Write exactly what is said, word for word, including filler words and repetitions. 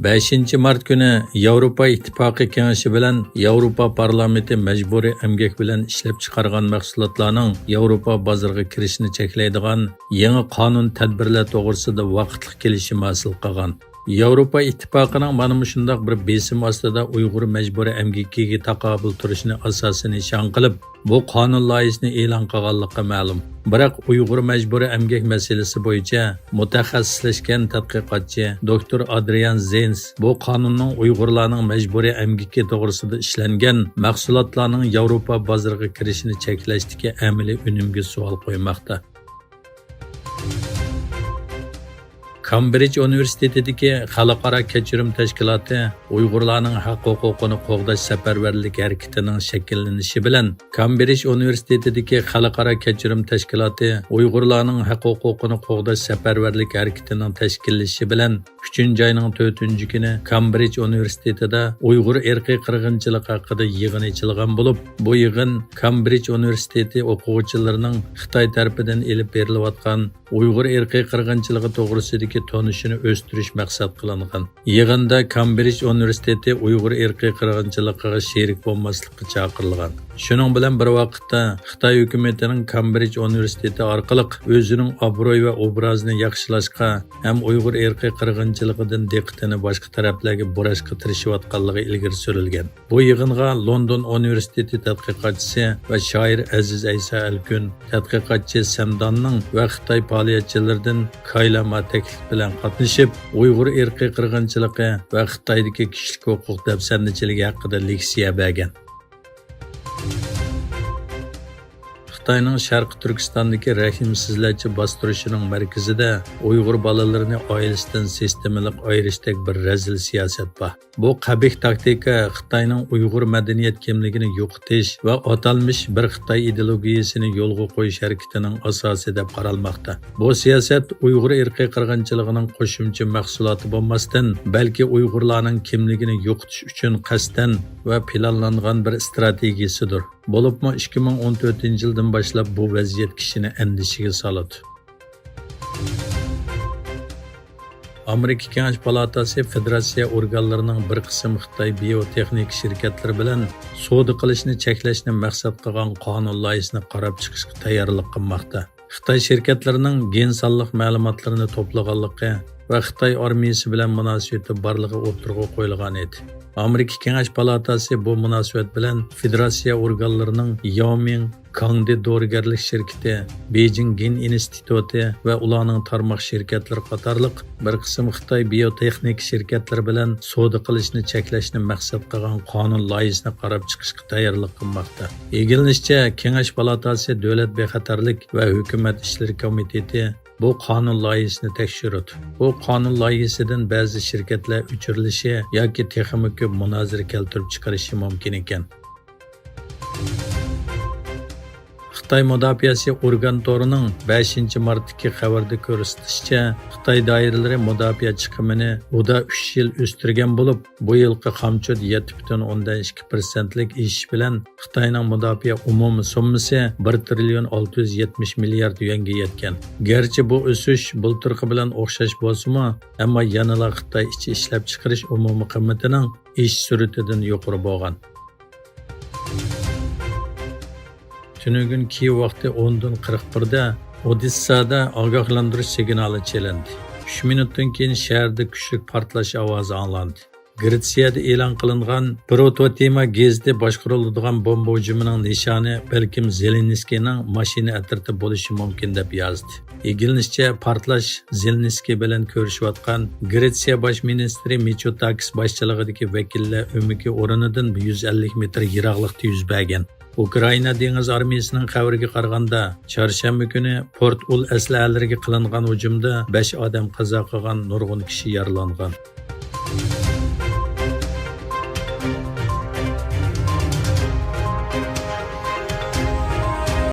بەشىنچى مارت كۈنى ياۋروپا ئىتتىپاقى كېڭىشى بىلەن ياۋروپا پارلامېنتى مەجبۇرىي ئەمگەك بىلەن ئىشلەپچىقارغان مەھسۇلاتلارنىڭ ياۋروپا بازىرىغا كىرىشىنى چەكلەيدىغان يېڭى قانۇن تەدبىرلەر توغرىسىدا ۋاقىتلىق كېلىشىم ھاسىل قىلغان. ياۋروپا ئىتتىپاقىنىڭ مانا مۇشۇنداق بىر بېسىم ئاستىدا ئۇيغۇر مەجبۇرىي ئەمگىكىگە تاقابىل تۇرۇشىنى ئاساسىي نىشان قىلىپ، بۇ قانۇن لايىھىسىنى ئېلان قىلغانلىقى مەلۇم. بىراق ئۇيغۇر مەجبۇرىي ئەمگەك مەسىلىسى بويىچە مۇتەخەسسىسلەشكەن تەتقىقاتچى دوكتور ئادرىيان زېنس بۇ قانۇننىڭ ئۇيغۇرلارنىڭ مەجبۇرىي ئەمگىكى توغرىسىدا ئىشلەنگەن مەھسۇلاتلارنىڭ ياۋروپا بازىرىغا كىرىشىنى چەكلەشتىكى ئەمەلىي ئۈنۈمىگە سوئال قويماقتا. كامبرىج ئۇنىۋېرسىتېتىدىكى خەلقئارا كەچۈرۈم تەشكىلاتى ئۇيغۇرلارنىڭ ھەق ھوقۇقىنى قوغداش سەپەرۋەرلىك ھەرىكىتىنىڭ شەكىللىنىشى بىلەن، كامبرىج ئۇنىۋېرسىتېتىدىكى خەلقئارا كەچۈرۈم تەشكىلاتى ئۇيغۇرلارنىڭ ھەق ھوقۇقىنى قوغداش سەپەرۋەرلىك ھەرىكىتىنىڭ تەشكىللىشىشى بىلەن، ئۈچىنچى ئاينىڭ تۆتىنچى كۈنى كامبرىج ئۇنىۋېرسىتېتىدا ئۇيغۇر ئىرقىي قىرغىنچىلىقى ھەققىدە يىغىن ئېچىلغان بولۇپ، بۇ يىغىن كامبرىج ئۇنىۋېرسىتېتى ئوقۇغۇچىلىرىنىڭ خىتاي تەرىپىدىن ئېلىپ بېرىلىۋاتقان ئۇيغۇر ئىرقىي قىرغىنچىلىقى توغرىسىدىكى تونۇشىنى ئۆستۈرۈش مەقسەت قىلىنغان. يىغىندا كامبرىج ئۇنىۋېرسىتېتى ئۇيغۇر ئىرقىي قىرغىنچىلىقىغا شېرىك بولماسلىققا چاقىرىلغان. شۇنىڭ بىلەن بىر ۋاقىتتا، خىتاي ھۆكۈمىتىنىڭ كامبرىج ئۇنىۋېرسىتېتى ئارقىلىق ئۆزىنىڭ ئابرۇي ۋە ئوبرازىنى ياخشىلاشقا ھەم ئۇيغۇر ئىرقىي قىرغىنچىلىقىدىن دىققىتىنى باشقا تەرەپلەرگە بۇراشقا تىرىشىۋاتقانلىقى ئىلگىرى سۈرۈلگەن. بۇ يىغىنغا لوندون ئۇنىۋېرسىتېتى تەتقىقاتچىسى ۋە شائىر ئەزىز ئەيسا ئەلكۈن، تەتقىقاتچى سەمداننىڭ ۋە خىتاي پائالىيەتچىلىرىدىن كايلاما تەكلىپ بىلەن قاتنىشىپ، ئۇيغۇر ئىرقىي قىرغىنچىلىقى ۋە خىتايدىكى كىشىلىك ھوقۇق دەپسەندىچىلىكى ھەققىدە لېكسىيە بەرگەن. خىتاينىڭ شەرقىي تۈركىستاندىكى رەھىمسىزلەرچە باستۇرۇشىنىڭ مەركىزىدە ئۇيغۇر بالىلىرىنى ئائىلىسىدىن سىستېمىلىق ئايرىشتەك بىر رەزىل سىياسەت بار. بۇ قەبىھ تاكتىكا خىتاينىڭ ئۇيغۇر مەدەنىيەت كىملىكىنى يوقىتىش ۋە ئاتالمىش بىر خىتاي ئىدېئولوگىيەسىنى يولغا قويۇش ھەرىكىتىنىڭ ئاساسى دەپ قارالماقتا. بۇ سىياسەت ئۇيغۇر ئىرقىي قىرغىنچىلىقىنىڭ قوشۇمچە مەھسۇلاتى بولماستىن، بەلكى ئۇيغۇرلارنىڭ كىملىكىنى يوقىتىش ئۈچۈن قەستەن ۋە پىلانلانغان بىر ئىستراتېگىيىسىدۇر. بولۇپمۇ ئىككى مىڭ ئون تۆتىنچى يىلدىن باشلاپ بۇ ۋەزىيەت كىشىنى ئەندىشىگە سالىدۇ. ئامېرىكا كېڭەش پالاتاسى فېدېراتسىيە ئورگانلىرىنىڭ بىر قىسىم خىتاي بىيوتېخنىكا شىركەتلىرى بىلەن سودا قىلىشنى چەكلەشنى مەقسەت قىلغان قانۇن لايىھىسىنى قاراپ چىقىشقا تەييارلىق قىلماقتا. خىتاي شىركەتلىرىنىڭ گېن سانلىق مەلۇماتلىرىنى توپلىغانلىقى ۋە خىتاي ئارمىيىسى بىلەن مۇناسىۋىتى بارلىقى ئوتتۇرىغا قويۇلغان ئىدى. ئامېرىكا كېڭەش پالاتاسى بۇ مۇناسىۋەت بىلەن فېدېراتسىيە ئورگانلىرىنىڭ ياۋمىڭ كاڭدې دورىگەرلىك شىركىتى، بېيجىڭ گېن ئىنستىتۇتى ۋە ئۇلارنىڭ تارماق شىركەتلىرى قاتارلىق بىر قىسىم خىتاي بىيوتېخنىكا شىركەتلىرى بىلەن سودا قىلىشنى چەكلەشنى مەقسەت قىلغان قانۇن لايىھىسىنى قاراپ چىقىشقا تەييارلىق قىلماقتا. ئىگىلىنىشىچە، كېڭەش پالاتاسى دۆلەت بىخەتەرلىك ۋە ھۆكۈمەت ئىشلىرى كومىتېتى بۇ قانۇن لايىھىسىنى تەكشۈرىدۇ. بۇ قانۇن لايىھىسىدىن بەزى شىركەتلەر ئۆچۈرۈلۈشى ياكى تېخىمۇ كۆپ مۇنازىرە كەلتۈرۈپ چىقىرىشى مۇمكىن ئىكەن. خىتاي مۇداپىئەسى ئورگان تورىنىڭ بەشىنچى مارتتىكى خەۋىرىدە كۆرسىتىشىچە، خىتاي دائىرىلىرى مۇداپىئە چىقىمىنى ئۇدا ئۈچ يىل ئۆستۈرگەن بولۇپ، بۇ يىلقى خامچوت يەتتە پۈتۈن ئوندىن ئىككى پىرسەنتلىك ئېشىش بىلەن خىتاينىڭ مۇداپىئە ئومۇمىي سوممىسى بىر تىرىليون ئالتە يۈز يەتمىش مىليارد يۈەنگە يەتكەن. گەرچە بۇ ئۆسۈش بۇلتۇرقى بىلەن ئوخشاش بولسىمۇ، ئەمما يەنىلا خىتاي ئىچى ئىشلەپچىقىرىش ئومۇمىي قىممىتىنىڭ ئېشىش سۈرئىتىدىن يۇقىرى بولغان. تۈنۈگۈن كىيېۋ ۋاقتى ئوندىن قىرىق بىردە ئودېسسادا ئاگاھلاندۇرۇش سىگنالى چېلىندى. ئۈچ مىنۇتتىن كېيىن شەھەردە كۈچلۈك پارتلاش ئاۋازى ئاڭلاندى. گرېتسىيەدە ئېلان قىلىنغان پروتوتېما گېزىتى باشقۇرۇلىدىغان بومبا ھۇجۇمىنىڭ نىشانى بەلكىم زېلېنسكىينىڭ ماشىنا ئەترىتى بولۇشى مۇمكىن، دەپ يازدى. ئىگىلىنىشىچە، پارتلاش زېلېنسكىي بىلەن كۆرۈشۈۋاتقان گرېتسىيە باش مىنىستىرى مىچوتاكىس باشچىلىقىدىكى ۋەكىللەر ئۆمىكى ئورنىدىن يۈز ئەللىك مېتىر يىراقلىقتا يۈز بەرگەن. ئۇكرائىنا دېڭىز ئارمىيىسىنىڭ خەۋىرىگە قارىغاندا، چارشەنبە كۈنى پورت ئۇل ئەسلىھەلىرىگە قىلىنغان ھۇجۇمدا بەش ئادەم قازا قىلغان، نۇرغۇن كىشى يارىلانغان.